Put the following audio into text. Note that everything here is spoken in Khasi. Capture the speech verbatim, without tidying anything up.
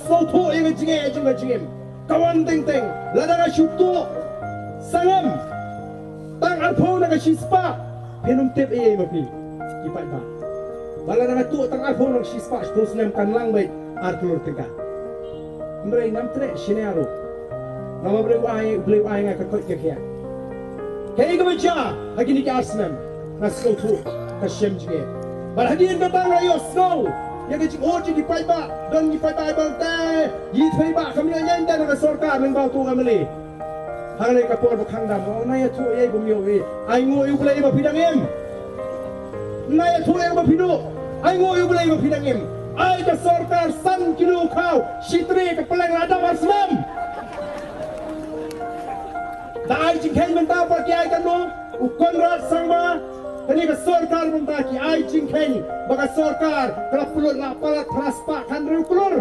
sngewthuh ïa ka jingeh jong ka jingim. Ka wan teng teng, lada nga shu tuh sangem tang arphew na ka shispah, phin ym tip ei ei ma phi ki paidbah. Ba lada nga tuh tang arphew na ka shispah, shiphew snem kan lang beit ar klur tyngka. Hynrei ngam treh shane ruh. Namar ba U Blei u ai, U Blei u ai nga ka koit ka khiah. Kaei kaba jia ha kine ki ar snem? Nga sngewthuh ka shem jingeh. Bad hadien kata nga ïohsngew ïa ka jingud jong ki paidbah. Don ki paidbah ba ong te, ïa thei ba kam ïoh ïa ïa na ka sorkar lyngba uto u MLA. Hangne ka por ba khang dam, ong na ïathuh ïa i bym ïoh ei. Ai nguh ïa U Blei ba phi dang im. Na ïathuh ïa ba phi duh. Ai nguh ïa U Blei ba phi dang im. Ai ka sorkar san kilo khaw, shi tre ka pleng la dam ar snem. Da ai jingkheiñ mynta pat ki ai katno? U Conrad Sangma, kane ka sorkar mynta ki ai jingkheiñ ba ka sorkar ka la pynlut la palat phra spah khathynriew klur.